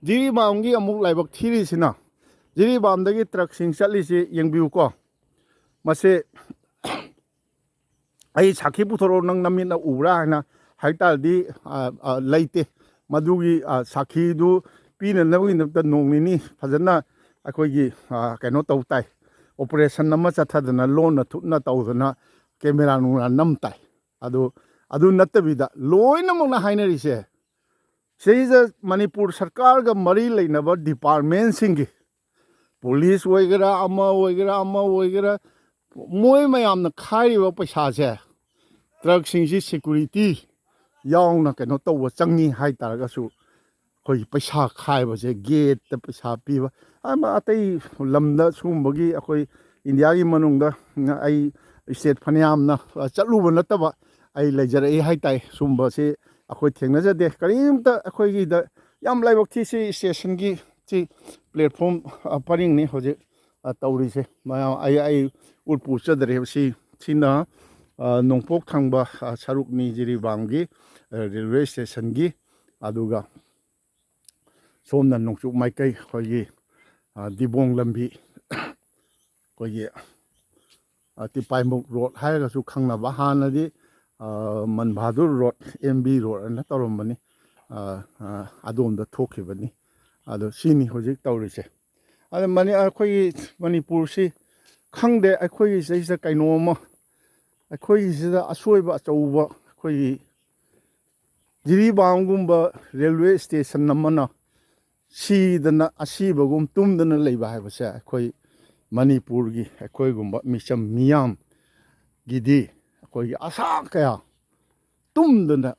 ꯖꯤꯔꯤꯕꯥꯝꯒꯤ ꯑꯃꯨꯛ ꯂꯥꯏꯕꯛ ꯊꯤꯔꯤꯁꯤꯅ, ꯖꯤꯔꯤꯕꯥꯝꯗꯒꯤ ꯇ꯭ꯔꯛꯁꯤꯡ ꯆꯠꯂꯤꯁꯤ ꯌꯦꯡꯕꯤꯌꯨꯀꯣ꯫ ꯃꯁꯤ ꯑꯩ ꯁꯥꯈꯤ ꯄꯨꯊꯣꯔꯛꯑꯣ, ꯅꯪ ꯅꯃꯤꯠꯅ ꯎꯕ꯭ꯔꯥ ꯍꯥꯏꯅ ꯍꯥꯏ ꯇꯥꯔꯗꯤ, ꯑ, ꯑ, ꯂꯩꯇꯦ꯫ ꯃꯗꯨꯒꯤ, ꯑ, ꯁꯥꯈꯤꯗꯨ ꯄꯤꯅꯅꯕꯒꯤꯗꯃꯛꯇ ꯅꯣꯡ ꯅꯤꯅꯤ ꯐꯖꯅ ꯑꯩꯈꯣꯏꯒꯤ, ꯑ, ꯀꯩꯅꯣ ꯇꯧ ꯇꯥꯏ, operation ꯑꯃ ꯆꯠꯊꯗꯅ, ꯂꯣꯟꯅ ꯊꯨꯞꯅ ꯇꯧꯗꯅ, ꯀꯦꯃꯦꯔꯥ ꯅꯨꯡꯔꯥ ꯅꯝ ꯇꯥꯏ꯫ ꯑꯗꯨ, ꯑꯗꯨ ꯅꯠꯇꯕꯤꯗ ꯂꯣꯏꯅꯃꯛꯅ ꯍꯥꯏꯅꯔꯤꯁꯦ, ꯁꯤꯗꯩꯁꯤꯗ ꯃꯅꯤꯄꯨꯔ ꯁꯔꯀꯥꯔꯒ ꯃꯔꯤ ꯂꯩꯅꯕ departmentꯁꯤꯡꯒꯤ, ꯄꯨꯂꯤꯁ ꯑꯣꯏꯒꯦꯔꯥ, ꯑꯃ ꯑꯣꯏꯒꯦꯔꯥ, ꯑꯃ ꯑꯣꯏꯒꯦꯔꯥ, ꯃꯣꯏ ꯃꯌꯥꯝꯅ ꯈꯥꯏꯔꯤꯕ ꯄꯩꯁꯥꯁꯦ ꯇ꯭ꯔꯛꯁꯤꯡꯁꯤ security ꯌꯥꯎꯅ ꯀꯩꯅꯣ ꯇꯧꯕ ꯆꯪꯉꯤ ꯍꯥꯏ ꯇꯥꯔꯒꯁꯨ, ꯑꯩꯈꯣꯏꯒꯤ ꯄꯩꯁꯥ ꯈꯥꯏꯕꯁꯦ, gateꯇ ꯄꯩꯁꯥ ꯄꯤꯕ, ꯑꯃ ꯑꯇꯩ ꯂꯝꯗ ꯁꯤꯒꯨꯝꯕꯒꯤ, ꯑꯩꯈꯣꯏ ꯏꯟꯗꯤꯌꯥꯒꯤ ꯃꯅꯨꯡꯗ ꯑꯩ state ꯐꯅꯌꯥꯝꯅ ꯆꯠꯂꯨꯕ ꯅꯠꯇꯕ, ꯑꯩ ꯂꯩꯖꯔꯛꯏ ꯍꯥꯏ ꯇꯥꯏ꯫ ꯁꯨꯝꯕꯁꯤ ꯑꯩꯈꯣꯏ ꯊꯦꯡꯅꯖꯗꯦ꯫ ꯀꯔꯤꯝꯇ ꯑꯩꯈꯣꯏꯒꯤꯗ ꯌꯥꯝ ꯂꯥꯏꯕꯛ ꯊꯤ꯫ ꯁꯤ stationꯒꯤ, ꯁꯤ platform, ꯑ, ꯄꯔꯤꯡꯅꯤ ꯍꯧꯖꯤꯛ, ꯑ, ꯇꯧꯔꯤꯁꯦ꯫ ꯃꯌꯥꯝ, ꯑꯩ, ꯑꯩ ꯎꯠꯄꯨ ꯎꯠꯆꯗ꯭ꯔꯦꯕ꯫ ꯁꯤ, ꯁꯤꯅ, ꯑ, ꯅꯣꯡꯄꯣꯛ ꯊꯪꯕ, ꯑ, ꯁꯔꯨꯛꯅꯤ ꯖꯤꯔꯤꯕꯥꯝꯒꯤ, ꯑ, railway stationꯒꯤ꯫ ꯑꯗꯨꯒ ꯁꯣꯝꯅ ꯅꯣꯡꯆꯨꯞ ꯃꯥꯏꯀꯩ ꯑꯩꯈꯣꯏꯒꯤ, ꯑ, ꯗꯤꯕꯣꯡ ꯂꯝꯕꯤ, ꯑꯩꯈꯣꯏꯒꯤ, ꯑ, ꯇꯤꯄꯥꯏꯃꯨꯛ road ꯍꯥꯏꯔꯒꯁꯨ ꯈꯪꯅꯕ, ꯍꯥꯟꯅꯗꯤ, ꯑ, ꯃꯟ Bahadur road, M B road ꯑꯅ ꯇꯧꯔꯝꯕꯅꯤ꯫ ꯑ, ꯑ, ꯑꯗꯣꯝꯗ ꯊꯣꯛꯈꯤꯕꯅꯤ꯫ ꯑꯗꯣ ꯁꯤꯅꯤ ꯍꯧꯖꯤꯛ ꯇꯧꯔꯤꯁꯦ꯫ ꯑꯗ ꯃꯅꯤ-, ꯑꯩꯈꯣꯏꯒꯤ ꯃꯅꯤꯄꯨꯔꯁꯤ ꯈꯪꯗꯦ, ꯑꯩꯈꯣꯏꯒꯤ ꯁꯤꯗꯩꯁꯤꯗ ꯀꯩꯅꯣꯝꯃ, ꯑꯩꯈꯣꯏꯒꯤꯁꯤꯗ ꯑꯁꯣꯏꯕ ꯑꯆꯧꯕ, ꯑꯩꯈꯣꯏꯒꯤ ꯖꯤꯔꯤꯕꯥꯝꯒꯨꯝꯕ railway station ꯑꯃꯅ ꯁꯤꯗꯅ, ꯑꯁꯤꯕꯒꯨꯝ ꯇꯨꯝꯗꯅ ꯂꯩꯕ ꯍꯥꯏꯕꯁꯦ ꯑꯩꯈꯣꯏ ꯃꯅꯤꯄꯨꯔꯒꯤ, ꯑꯩꯈꯣꯏꯒꯨꯝꯕ ꯃꯤꯆꯝ ꯃꯤꯌꯥꯝꯒꯤꯗꯤ ꯑꯩꯈꯣꯏꯒꯤ ꯑꯁꯥ ꯀꯌꯥ ꯇꯨꯝꯗꯅ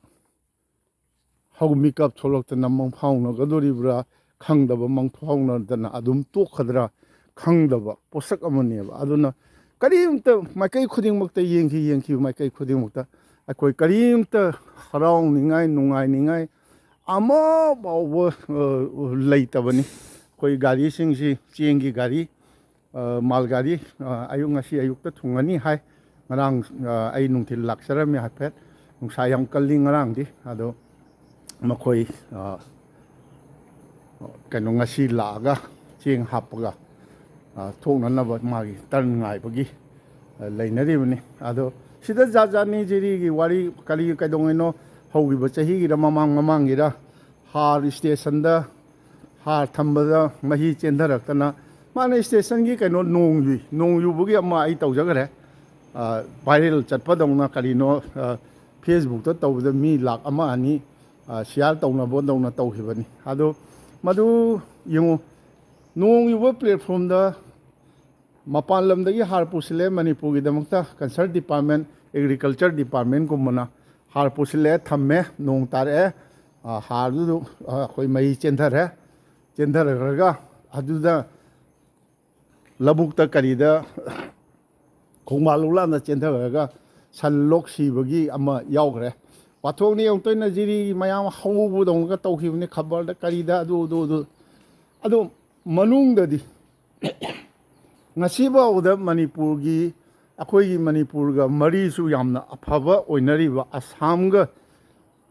ꯍꯧ ꯃꯤꯀꯞ ꯊꯣꯛꯂꯛꯇꯅ ꯃꯪꯐꯥꯎꯅꯒꯗꯣꯔꯤꯕ꯭ꯔꯥ ꯈꯪꯗꯕ, ꯃꯪꯐꯥꯎꯅꯗꯅ ꯑꯗꯨꯝ ꯇꯣꯛꯀꯗ꯭ꯔꯥ ꯈꯪꯗꯕ ꯄꯣꯠꯁꯛ ꯑꯃꯅꯦꯕ꯫ ꯑꯗꯨꯅ ꯀꯔꯤꯝꯇ ꯃꯥꯏꯀꯩ ꯈꯨꯗꯤꯡꯃꯛꯇ ꯌꯦꯡꯈꯤ, ꯌꯦꯡꯈꯤꯕ ꯃꯥꯏꯀꯩ ꯈꯨꯗꯤꯡꯃꯛꯇ ꯑꯩꯈꯣꯏ ꯀꯔꯤꯝꯇ ꯍꯔꯥꯎꯅꯤꯡꯉꯥꯏ, ꯅꯨꯡꯉꯥꯏꯅꯤꯡꯉꯥꯏ ꯑꯃ ꯐꯥꯎꯕ, ꯑ, ꯂꯩꯇꯕꯅꯤ꯫ ꯑꯩꯈꯣꯏ ꯒꯥꯔꯤꯁꯤꯡꯁꯤ ꯆꯦꯡꯒꯤ ꯒꯥꯔꯤ, ꯑ, ꯃꯥꯜ ꯒꯥꯔꯤ, ꯑ, ꯑꯌꯨꯛ, ꯉꯁꯤ ꯑꯌꯨꯛꯇ ꯊꯨꯡꯉꯅꯤ ꯍꯥꯏ꯫ ꯉꯔꯥꯡ, ꯑ, ꯑꯩ ꯅꯨꯡꯊꯤꯜ ꯂꯥꯛꯆꯔꯝꯃꯤ ꯍꯥꯏꯐꯦꯠ꯫ ꯅꯨꯡꯁꯥ ꯌꯥꯝ ꯀꯜꯂꯤ ꯉꯔꯥꯡꯗꯤ꯫ ꯑꯗꯣ ꯃꯈꯣꯏ, ꯑ, ꯀꯩꯅꯣ, ꯉꯁꯤ ꯂꯥꯛꯑꯒ ꯆꯦꯡ ꯍꯥꯞꯄꯒ, ꯑ, ꯊꯣꯛꯅꯅꯕ ꯃꯥꯒꯤ ꯇꯔꯟ ꯉꯥꯏꯕꯒꯤ, ꯑ, ꯂꯩꯅꯔꯤꯕꯅꯤ꯫ ꯑꯗꯣ ꯁꯤꯗ ꯖꯥꯠ ꯖꯥꯠꯅꯤ, ꯖꯤꯔꯤꯒꯤ ꯋꯥꯔꯤ ꯀꯔꯤ ꯀꯩꯗꯧꯉꯩꯅꯣ ꯍꯧꯈꯤꯕ ꯆꯍꯤꯒꯤꯔ ꯃꯃꯥꯡ ꯃꯃꯥꯡꯒꯤꯔ ꯍꯥꯔ ꯏꯁꯇꯦꯁꯟꯗ ꯍꯥꯔ ꯊꯝꯕꯗ ꯃꯍꯤ ꯆꯦꯟꯊꯔꯛꯇꯅ, ꯃꯥꯅ ꯏꯁꯇꯦꯁꯟꯒꯤ ꯀꯩꯅꯣ ꯅꯣꯡ ꯌꯨꯏ, ꯅꯣꯡ ꯌꯨꯕꯒꯤ ꯑꯃ ꯑꯩ ꯇꯧꯖꯈ꯭ꯔꯦ꯫ ꯑ, ꯚꯥꯏꯔꯦꯜ ꯆꯠꯄꯗꯧꯅ ꯀꯔꯤꯅꯣ, ꯑ, ꯐꯦꯁꯕꯨꯛꯇ ꯇꯧꯕꯗ ꯃꯤ ꯂꯥꯛ ꯑꯃ ꯑꯅꯤ, ꯑ, ꯁꯤꯌꯥꯔ ꯇꯧꯅꯕꯗꯧꯅ ꯇꯧꯈꯤꯕꯅꯤ꯫ ꯑꯗꯣ ꯃꯗꯨ ꯌꯦꯡꯉꯨ, ꯅꯣꯡ ꯌꯨꯕ ꯄ꯭ꯂꯦꯠꯐꯣꯝꯗ ꯃꯄꯥꯟ ꯂꯝꯗꯒꯤ ꯍꯥꯔ ꯄꯨꯁꯤꯜꯂꯦ ꯃꯅꯤꯄꯨꯔꯒꯤꯗꯃꯛꯇ, ꯀꯟꯁꯔꯟ ꯗꯤꯄꯥꯔꯠꯃꯦꯟ, ꯑꯦꯒ꯭ꯔꯤꯀꯜꯆꯔ ꯗꯤꯄꯥꯔꯠꯃꯦꯟꯒꯨꯝꯕꯅ ꯍꯥꯔ ꯄꯨꯁꯤꯜꯂꯦ, ꯊꯝꯃꯦ, ꯅꯣꯡ ꯇꯥꯔꯛꯑꯦ, ꯑ, ꯍꯥꯔꯗꯨ, ꯑ, ꯑꯩꯈꯣꯏ ꯃꯍꯤ ꯆꯦꯟꯊꯔꯦ, ꯆꯦꯟꯊꯔꯈ꯭ꯔꯒ ꯑꯗꯨꯗ ꯂꯧꯕꯨꯛꯇ ꯀꯔꯤꯗ ꯈꯣꯡꯕꯥꯜ ꯂꯨꯂꯥꯟꯗ ꯆꯦꯟꯊꯈ꯭ꯔꯒ ꯁꯟ ꯂꯣꯛ ꯁꯤꯕꯒꯤ ꯑꯃ ꯌꯥꯎꯈ꯭ꯔꯦ꯫ ꯋꯥꯊꯣꯛꯅꯤ ꯌꯦꯡꯉꯨ ꯇꯣꯏꯅ ꯖꯤꯔꯤ ꯃꯌꯥꯝ ꯍꯧꯕꯗꯧꯅꯒ ꯇꯧꯈꯤꯕꯅꯤ ꯈꯕꯔꯗ ꯀꯔꯤꯗ, ꯑꯗꯨ, ꯑꯗꯨ, ꯑꯗꯨ꯫ ꯑꯗꯨ ꯃꯅꯨꯡꯗꯗꯤ ꯉꯁꯤꯐꯥꯎꯕꯗ ꯃꯅꯤꯄꯨꯔꯒꯤ, ꯑꯩꯈꯣꯏꯒꯤ ꯃꯅꯤꯄꯨꯔꯒ ꯃꯔꯤꯁꯨ ꯌꯥꯝꯅ ꯑꯐꯕ ꯑꯣꯏꯅꯔꯤꯕ ꯑꯁꯥꯝꯒ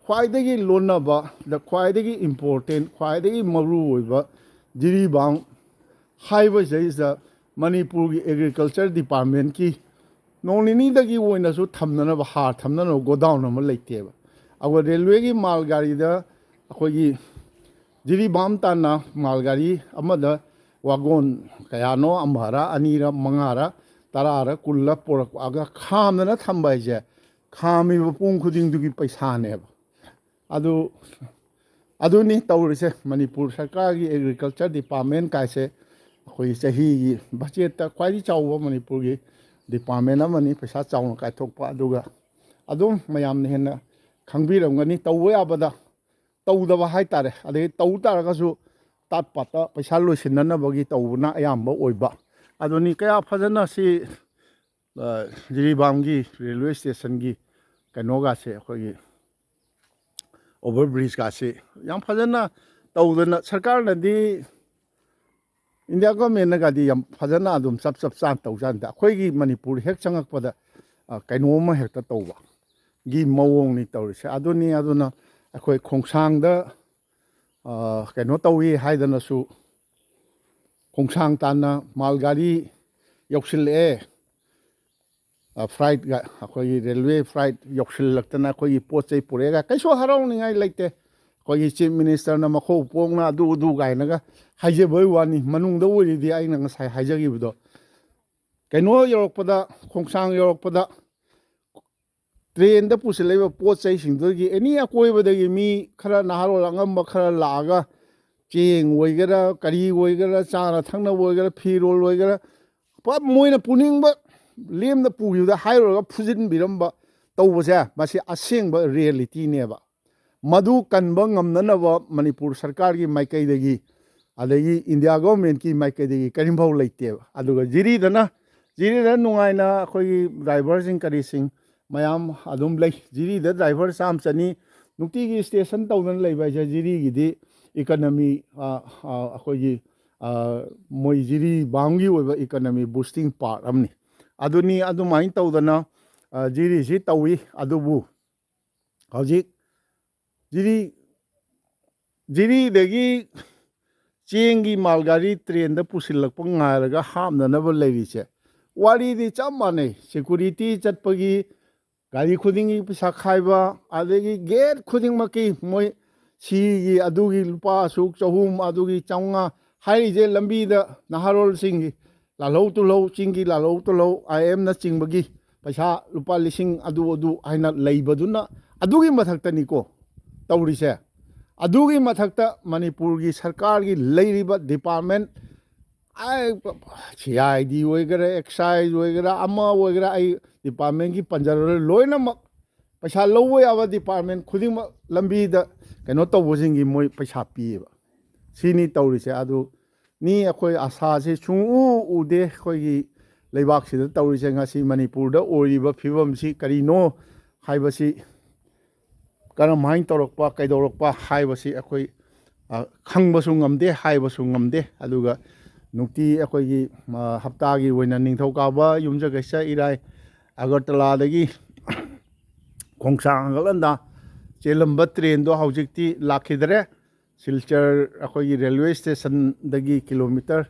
ꯈ꯭ꯋꯥꯏꯗꯒꯤ ꯂꯣꯟꯅꯕ, ꯗ ꯈ꯭ꯋꯥꯏꯗꯒꯤ ꯏꯝꯄꯣꯔꯇꯦꯟ, ꯈ꯭ꯋꯥꯏꯗꯒꯤ ꯃꯔꯨ ꯑꯣꯏꯕ ꯖꯤꯔꯤꯕꯥꯝ ꯍꯥꯏꯕꯁꯤꯗꯩꯁꯤꯗ ꯃꯅꯤꯄꯨꯔꯒꯤ ꯑꯦꯒ꯭ꯔꯤꯀꯜꯆꯔ ꯗꯤꯄꯥꯔꯠꯃꯦꯟꯀꯤ ꯅꯣꯡ ꯅꯤꯅꯤꯗꯒꯤ ꯑꯣꯏꯅꯁꯨ ꯊꯝꯅꯅꯕ, ꯍꯥꯔ ꯊꯝꯅꯅꯕ ꯒꯣꯗꯥꯎꯟ ꯑꯃ ꯂꯩꯇꯦꯕ꯫ ꯑꯗꯨꯒ ꯔꯦꯜꯋꯦꯒꯤ ꯃꯥꯜ ꯒꯥꯔꯤꯗ ꯑꯩꯈꯣꯏꯒꯤ ꯖꯤꯔꯤꯕꯥꯝ ꯇꯥꯟꯅ ꯃꯥꯜ ꯒꯥꯔꯤ ꯑꯃꯗ ꯋꯥꯒꯣꯟ ꯀꯌꯥꯅꯣ, ꯑꯃꯔ, ꯑꯅꯤꯔ, ꯃꯉꯥꯔ, ꯇꯔꯥꯔ, ꯀꯨꯜꯂ ꯄꯣꯔꯛꯑꯒ ꯈꯥꯝꯗꯅ ꯊꯝꯕ ꯍꯥꯏꯁꯦ, ꯈꯥꯝꯃꯤꯕ ꯄꯨꯡ ꯈꯨꯗꯤꯡꯗꯨꯒꯤ ꯄꯩꯁꯥꯅꯦꯕ꯫ ꯑꯗꯨ, ꯑꯗꯨꯅꯤ ꯇꯧꯔꯤꯁꯦ꯫ ꯃꯅꯤꯄꯨꯔ ꯁꯔꯀꯥꯔꯒꯤ ꯑꯦꯒ꯭ꯔꯤꯀꯜꯆꯔ ꯗꯤꯄꯥꯔꯠꯃꯦꯟ ꯀꯥꯏꯁꯦ ꯑꯩꯈꯣꯏ ꯆꯍꯤꯒꯤ ꯕꯖꯦꯠꯇ ꯈ꯭ꯋꯥꯏꯗꯒꯤ ꯆꯥꯎꯕ ꯃꯅꯤꯄꯨꯔꯒꯤ ꯗꯤꯄꯥꯔꯠꯃꯦꯟ ꯑꯃꯅꯤ, ꯄꯩꯁꯥ ꯆꯥꯎꯅ ꯀꯥꯏꯊꯣꯛꯄ꯫ ꯑꯗꯨꯒ ꯑꯗꯨꯝ ꯃꯌꯥꯝꯅ ꯍꯦꯟꯅ ꯈꯪꯕꯤꯔꯝꯒꯅꯤ, ꯇꯧꯕ ꯌꯥꯕꯗ ꯇꯧꯗꯕ ꯍꯥꯏꯇꯥꯔꯦ꯫ ꯑꯗꯒꯤ ꯇꯧ ꯇꯥꯔꯒꯁꯨ ꯇꯥꯠ ꯄꯥꯠꯇ ꯄꯩꯁꯥ ꯂꯣꯏꯁꯤꯟꯅꯅꯕꯒꯤ ꯇꯧꯕꯅ ꯑꯌꯥꯝꯕ ꯑꯣꯏꯕ꯫ ꯑꯗꯨꯅꯤ, ꯀꯌꯥ ꯐꯖꯅ ꯁꯤ, ꯑ, ꯖꯤꯔꯤꯕꯥꯝꯒꯤ ꯔꯦꯜꯋꯦ ꯁ꯭ꯇꯦꯁꯟꯒꯤ ꯀꯩꯅꯣꯒꯥꯁꯦ, ꯑꯩꯈꯣꯏꯒꯤ ꯑꯣꯚꯔ ꯕ꯭ꯔꯤꯖꯀꯥꯁꯦ ꯌꯥꯝ ꯐꯖꯅ ꯇꯧꯗꯅ, ꯁꯔꯀꯥꯔꯅꯗꯤ, ꯏꯟꯗꯤꯌꯥ ꯒꯣꯔꯃꯦꯟꯅꯒꯗꯤ ꯌꯥꯝ ꯐꯖꯅ ꯑꯗꯨꯝ ꯆꯞ ꯆꯞ ꯆꯥꯅ ꯇꯧꯖꯥꯠꯅꯤꯗ꯫ ꯑꯩꯈꯣꯏꯒꯤ ꯃꯅꯤꯄꯨꯔ ꯍꯦꯛ ꯆꯪꯉꯛꯄꯗ, ꯑ, ꯀꯩꯅꯣꯝꯃ ꯍꯦꯛꯇ ꯇꯧꯕꯒꯤ ꯃꯑꯣꯡꯅꯤ ꯇꯧꯔꯤꯁꯦ꯫ ꯑꯗꯨꯅꯤ, ꯑꯗꯨꯅ ꯑꯩꯈꯣꯏ ꯈꯣꯡꯁꯥꯡꯗ, ꯑ, ꯀꯩꯅꯣ ꯇꯧꯏ ꯍꯥꯏꯗꯅꯁꯨ, ꯈꯣꯡꯁꯥꯡ ꯇꯥꯟꯅ ꯃꯥꯜ ꯒꯥꯔꯤ ꯌꯧꯁꯤꯜꯂꯛꯑꯦ꯫ ꯑ, ꯐ꯭ꯂꯥꯏꯠꯀ, ꯑꯩꯈꯣꯏꯒꯤ ꯔꯦꯜꯋꯦ ꯐ꯭ꯂꯥꯏꯠ ꯌꯧꯁꯤꯜꯂꯛꯇꯅ ꯑꯩꯈꯣꯏꯒꯤ ꯄꯣꯠ ꯆꯩ ꯄꯨꯔꯛꯑꯦꯒ, ꯀꯩꯁꯨ ꯍꯔꯥꯎꯅꯤꯡꯉꯥꯏ ꯂꯩꯇꯦ꯫ ꯑꯩꯈꯣꯏꯒꯤ ꯆꯤꯐ ꯃꯤꯅꯤꯁꯇꯔꯅ ꯃꯈꯧ ꯄꯣꯡꯅ ꯑꯗꯨ ꯑꯗꯨ ꯀꯥꯏꯅꯒ ꯍꯥꯏꯖꯕꯒꯤ ꯋꯥꯅꯤ꯫ ꯃꯅꯨꯡꯗ ꯑꯣꯏꯔꯤꯗꯤ ꯑꯩꯅ ꯉꯁꯥꯏ ꯍꯥꯏꯖꯈꯤꯕꯗꯣ, ꯀꯩꯅꯣ ꯌꯧꯔꯛꯄꯗ, ꯈꯣꯡꯁꯥꯡ ꯌꯧꯔꯛꯄꯗ, ꯇ꯭ꯔꯦꯟꯗ ꯄꯨꯁꯤꯜꯂꯛꯏꯕ ꯄꯣꯠ ꯆꯩꯁꯤꯡꯗꯨꯗꯒꯤ ꯑꯦꯅꯤ ꯑꯀꯣꯏꯕꯗꯒꯤ ꯃꯤ ꯈꯔ, ꯅꯍꯥꯔꯣꯜ ꯑꯉꯝꯕ ꯈꯔ ꯂꯥꯛꯑꯒ, ꯆꯦꯡ ꯑꯣꯏꯒꯦꯔꯥ, ꯀꯔꯤ ꯑꯣꯏꯒꯦꯔꯥ, ꯆꯥꯅ ꯊꯛꯅꯕ ꯑꯣꯏꯒꯦꯔꯥ, ꯐꯤꯔꯣꯜ ꯑꯣꯏꯒꯦꯔꯥ, ꯄꯨꯔꯥ ꯃꯣꯏꯅ ꯄꯨꯅꯤꯡꯕ ꯂꯦꯝꯅ ꯄꯨꯈꯤꯕꯗ ꯍꯥꯏꯔꯨꯔꯒ ꯐꯨꯖꯤꯟꯕꯤꯔꯝꯕ ꯇꯧꯕꯁꯦ, ꯃꯁꯤ ꯑꯁꯦꯡꯕ ꯔꯤꯌꯦꯂꯤꯇꯤꯅꯦꯕ꯫ ꯃꯗꯨ ꯀꯟꯕ ꯉꯝꯅꯅꯕ ꯃꯅꯤꯄꯨꯔ ꯁꯔꯀꯥꯔꯒꯤ ꯃꯥꯏꯀꯩꯗꯒꯤ, ꯑꯗꯒꯤ ꯏꯟꯗꯤꯌꯥ ꯒꯣꯔꯃꯦꯟꯠꯀꯤ ꯃꯥꯏꯀꯩꯗꯒꯤ ꯀꯔꯤꯝꯐꯥꯎ ꯂꯩꯇꯦꯕ꯫ ꯑꯗꯨꯒ ꯖꯤꯔꯤꯗꯅ, ꯖꯤꯔꯤꯗ ꯅꯨꯡꯉꯥꯏꯅ ꯑꯩꯈꯣꯏꯒꯤ ꯗ꯭ꯔꯥꯏꯚꯔꯁꯤꯡ ꯀꯔꯤꯁꯤꯡ ꯃꯌꯥꯝ ꯑꯗꯨꯝ ꯂꯩ꯫ ꯖꯤꯔꯤꯗ ꯗ꯭ꯔꯥꯏꯚꯔ ꯆꯥꯝꯃ ꯆꯅꯤ ꯅꯨꯡꯇꯤꯒꯤ ꯁ꯭ꯇꯦꯁꯟ ꯇꯧꯗꯅ ꯂꯩꯕ ꯍꯥꯏꯁꯦ, ꯖꯤꯔꯤꯒꯤꯗꯤ ꯏꯀꯅꯃꯤ, ꯑ, ꯑ, ꯑꯩꯈꯣꯏꯒꯤ, ꯑ, ꯃꯣꯏ ꯖꯤꯔꯤꯕꯥꯝꯒꯤ ꯑꯣꯏꯕ ꯏꯀꯅꯃꯤ ꯕꯨꯁꯇꯤꯡ ꯄꯥꯔꯠ ꯑꯃꯅꯤ꯫ ꯑꯗꯨꯅꯤ, ꯑꯗꯨꯃꯥꯏꯅ ꯇꯧꯗꯅ, ꯑ, ꯖꯤꯔꯤꯁꯤ ꯇꯧꯏ꯫ ꯑꯗꯨꯕꯨ ꯍꯧꯖꯤꯛ ꯖꯤꯔꯤ, ꯖꯤꯔꯤꯗꯒꯤ ꯆꯦꯡꯒꯤ ꯃꯥꯜ ꯒꯥꯔꯤ ꯇ꯭ꯔꯦꯟꯗ ꯄꯨꯁꯤꯜꯂꯛꯄ ꯉꯥꯏꯔꯒ ꯍꯥꯞꯅꯅꯕ ꯂꯩꯔꯤꯁꯦ, ꯋꯥꯔꯤꯗꯤ ꯆꯞ ꯃꯥꯟꯅꯩ꯫ ꯁꯦꯀꯨꯔꯤꯇꯤ ꯆꯠꯄꯒꯤ, ꯒꯥꯔꯤ ꯈꯨꯗꯤꯡꯒꯤ ꯄꯩꯁꯥ ꯈꯥꯏꯕ, ꯑꯗꯒꯤ ꯒꯦꯠ ꯈꯨꯗꯤꯡꯃꯛꯀꯤ ꯃꯣꯏ ꯁꯤꯒꯤ ꯑꯗꯨꯒꯤ ꯂꯨꯄꯥ ꯑꯁꯨꯛ, ꯆꯍꯨꯝ, ꯑꯗꯨꯒꯤ ꯆꯥꯝꯃꯉꯥ ꯍꯥꯏꯔꯤꯁꯦ, ꯂꯝꯕꯤꯗ ꯅꯍꯥꯔꯣꯜꯁꯤꯡꯒꯤ ꯂꯥꯜꯍꯧ ꯇꯨꯜꯍꯧ, ꯆꯤꯡꯒꯤ ꯂꯥꯜꯍꯧ ꯇꯨꯜꯍꯧ, ꯑꯥꯏ ꯑꯦꯝꯅꯆꯤꯡꯕꯒꯤ ꯄꯩꯁꯥ ꯂꯨꯄꯥ ꯂꯤꯁꯤꯡ ꯑꯗꯨ ꯑꯗꯨ ꯍꯥꯏꯅ ꯂꯩꯕꯗꯨꯅ, ꯑꯗꯨꯒꯤ ꯃꯊꯛꯇꯅꯤꯀꯣ ꯇꯧꯔꯤꯁꯦ꯫ ꯑꯗꯨꯒꯤ ꯃꯊꯛꯇ ꯃꯅꯤꯄꯨꯔꯒꯤ ꯁꯔꯀꯥꯔꯒꯤ ꯂꯩꯔꯤꯕ department, I, C I D ꯑꯣꯏꯒꯦꯔꯥ, ꯑꯦꯛꯁꯥꯏꯖ ꯑꯣꯏꯒꯦꯔꯥ, ꯑꯃ ꯑꯣꯏꯒꯦꯔꯥ, ꯑꯩ ꯗꯤꯄꯥꯔꯠꯃꯦꯟꯒꯤ ꯄꯟꯖꯔꯔꯣꯏ, ꯂꯣꯏꯅꯃꯛ ꯄꯩꯁꯥ ꯂꯧꯕ ꯌꯥꯕ ꯗꯤꯄꯥꯔꯠꯃꯦꯟ ꯈꯨꯗꯤꯡꯃꯛ ꯂꯝꯕꯤꯗ ꯀꯩꯅꯣ ꯇꯧꯕꯁꯤꯡꯒꯤ ꯃꯣꯏ ꯄꯩꯁꯥ ꯄꯤꯌꯦꯕ꯫ ꯁꯤꯅꯤ ꯇꯧꯔꯤꯁꯦ꯫ ꯑꯗꯨ ꯅꯤ ꯑꯩꯈꯣꯏ ꯑꯁꯥꯁꯦ ꯁꯨꯡꯎ ꯎꯗꯦ꯫ ꯑꯩꯈꯣꯏꯒꯤ ꯂꯩꯕꯥꯛꯁꯤꯗ ꯇꯧꯔꯤꯁꯦ, ꯉꯁꯤ ꯃꯅꯤꯄꯨꯔꯗ ꯑꯣꯏꯔꯤꯕ ꯐꯤꯕꯝꯁꯤ ꯀꯔꯤꯅꯣ ꯍꯥꯏꯕꯁꯤ, ꯀꯔꯝꯍꯥꯏꯅ ꯇꯧꯔꯛꯄ, ꯀꯩꯗꯧꯔꯛꯄ ꯍꯥꯏꯕꯁꯤ ꯑꯩꯈꯣꯏ, ꯑ, ꯈꯪꯕꯁꯨ ꯉꯝꯗꯦ, ꯍꯥꯏꯕꯁꯨ ꯉꯝꯗꯦ꯫ ꯑꯗꯨꯒ ꯅꯨꯡꯇꯤ ꯑꯩꯈꯣꯏꯒꯤ, ꯑ, ꯍꯞꯇꯥꯒꯤ ꯑꯣꯏꯅ ꯅꯤꯡꯊꯧꯀꯥꯕ, ꯌꯨꯝꯖꯀꯩꯁ, ꯏꯔꯥꯏ, ꯑꯒꯔꯇꯂꯥꯗꯒꯤ ꯈꯣꯡꯁꯥꯡ ꯍꯟꯒꯠ ꯍꯟꯗꯥ ꯆꯦꯜꯂꯝꯕ ꯇ꯭ꯔꯦꯟꯗꯣ ꯍꯧꯖꯤꯛꯇꯤ ꯂꯥꯛꯈꯤꯗ꯭ꯔꯦ꯫ ꯁꯤꯜꯆꯔ ꯑꯩꯈꯣꯏꯒꯤ ꯔꯦꯜꯋꯦ ꯁ꯭ꯇꯦꯁꯟꯗꯒꯤ ꯀꯤꯂꯣꯃꯤꯇꯔ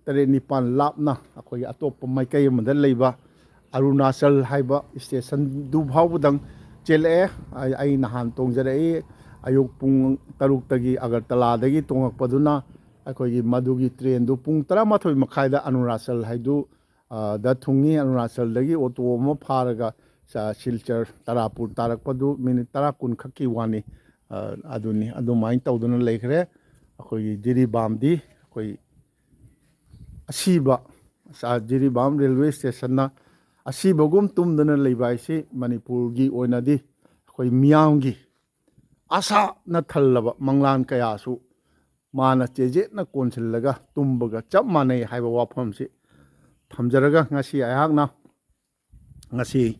ꯇꯔꯦꯠ ꯅꯤꯄꯥꯟ ꯂꯥꯞꯅ ꯑꯩꯈꯣꯏꯒꯤ ꯑꯇꯣꯞꯄ ꯃꯥꯏꯀꯩ ꯑꯃꯗ ꯂꯩꯕ ꯑꯔꯨꯅꯥꯆꯜ ꯍꯥꯏꯕ ꯁ꯭ꯇꯦꯁꯟꯗꯨ ꯐꯥꯎꯕꯗꯪ ꯆꯦꯜꯂꯛꯑꯦ꯫ ꯑꯩ, ꯑꯩ ꯅꯍꯥꯟ ꯇꯣꯡꯖꯔꯛꯏ꯫ ꯑꯌꯨꯛ ꯄꯨꯡ ꯇꯔꯨꯛꯇꯒꯤ ꯑꯒꯔꯇꯂꯥꯗꯒꯤ ꯇꯣꯡꯉꯛꯄꯗꯨꯅ ꯑꯩꯈꯣꯏꯒꯤ ꯃꯗꯨꯒꯤ ꯇ꯭ꯔꯦꯟꯗꯨ ꯄꯨꯡ ꯇꯔꯥꯃꯥꯊꯣꯏ ꯃꯈꯥꯏꯗ ꯑꯔꯨꯅꯥꯆꯜ ꯍꯥꯏꯗꯨ, ꯑ, ꯗ ꯊꯨꯡꯉꯤ꯫ ꯑꯔꯨꯅꯥꯆꯜꯗꯒꯤ ꯑꯣꯇꯣ ꯑꯃ ꯐꯥꯔꯒ ꯁ-, ꯁꯤꯜꯆꯔ ꯇꯔꯥꯄꯨꯔ ꯇꯥꯔꯛꯄꯗꯨ ꯃꯤꯅꯤꯠ ꯇꯔꯥ ꯀꯨꯟ ꯈꯛꯀꯤ ꯋꯥꯅꯤ꯫ ꯑ, ꯑꯗꯨꯅꯤ꯫ ꯑꯗꯨꯃꯥꯏꯅ ꯇꯧꯗꯨꯅ ꯂꯩꯈ꯭ꯔꯦ꯫ ꯑꯩꯈꯣꯏꯒꯤ ꯖꯤꯔꯤꯕꯥꯝꯗꯤ ꯑꯩꯈꯣꯏ ꯑꯁꯤꯕ, ꯑ, ꯖꯤꯔꯤꯕꯥꯝ ꯔꯦꯜꯋꯦ ꯁ꯭ꯇꯦꯁꯟꯅ ꯑꯁꯤꯕꯒꯨꯝ ꯇꯨꯝꯗꯅ ꯂꯩꯕ ꯍꯥꯏꯁꯤ ꯃꯅꯤꯄꯨꯔꯒꯤ ꯑꯣꯏꯅꯗꯤ ꯑꯩꯈꯣꯏ ꯃꯤꯌꯥꯝꯒꯤ ꯑꯁꯥꯅ ꯊꯜꯂꯕ ꯃꯪꯂꯥꯟ ꯀꯌꯥꯁꯨ ꯃꯥꯅ ꯆꯦꯖꯦꯠꯅ ꯀꯣꯟꯁꯤꯜꯂꯒ ꯇꯨꯝꯕꯒ ꯆꯞ ꯃꯥꯟꯅꯩ ꯍꯥꯏꯕ ꯋꯥꯐꯝꯁꯤ ꯊꯝꯖꯔꯒ, ꯉꯁꯤ ꯑꯩꯍꯥꯛꯅ, ꯉꯁꯤ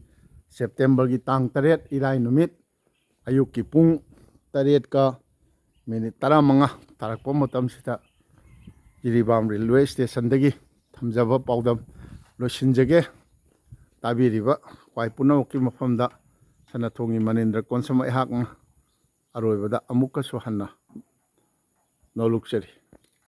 ꯁꯦꯞꯇꯦꯝꯕꯔꯒꯤ ꯇꯥꯡ ꯇꯔꯦꯠ, ꯏꯔꯥꯏ ꯅꯨꯃꯤꯠ, ꯑꯌꯨꯛꯀꯤ ꯄꯨꯡ ꯇꯔꯦꯠꯀ ꯃꯤꯅꯤꯠ ꯇꯔꯥꯃꯉꯥ ꯇꯥꯔꯛꯄ ꯃꯇꯝꯁꯤꯗ ꯖꯤꯔꯤꯕꯥꯝ ꯔꯦꯜꯋꯦ ꯁ꯭ꯇꯦꯁꯟꯗꯒꯤ ꯊꯝꯖꯕ ꯄꯥꯎꯗꯝ ꯂꯣꯏꯁꯤꯟꯖꯒꯦ꯫ ꯇꯥꯕꯤꯔꯤꯕ ꯈ꯭ꯋꯥꯏ ꯄꯨꯝꯅꯃꯛꯀꯤ ꯃꯐꯝꯗ ꯁꯅꯥꯊꯣꯡꯒꯤ ꯃꯅꯤꯟꯗ꯭ꯔ ꯀꯣꯟꯁꯝ ꯑꯩꯍꯥꯛꯅ ꯑꯔꯣꯏꯕꯗ ꯑꯃꯨꯛꯀꯁꯨ ꯍꯟꯅ ꯅꯣꯂꯨꯛꯆꯔꯤ꯫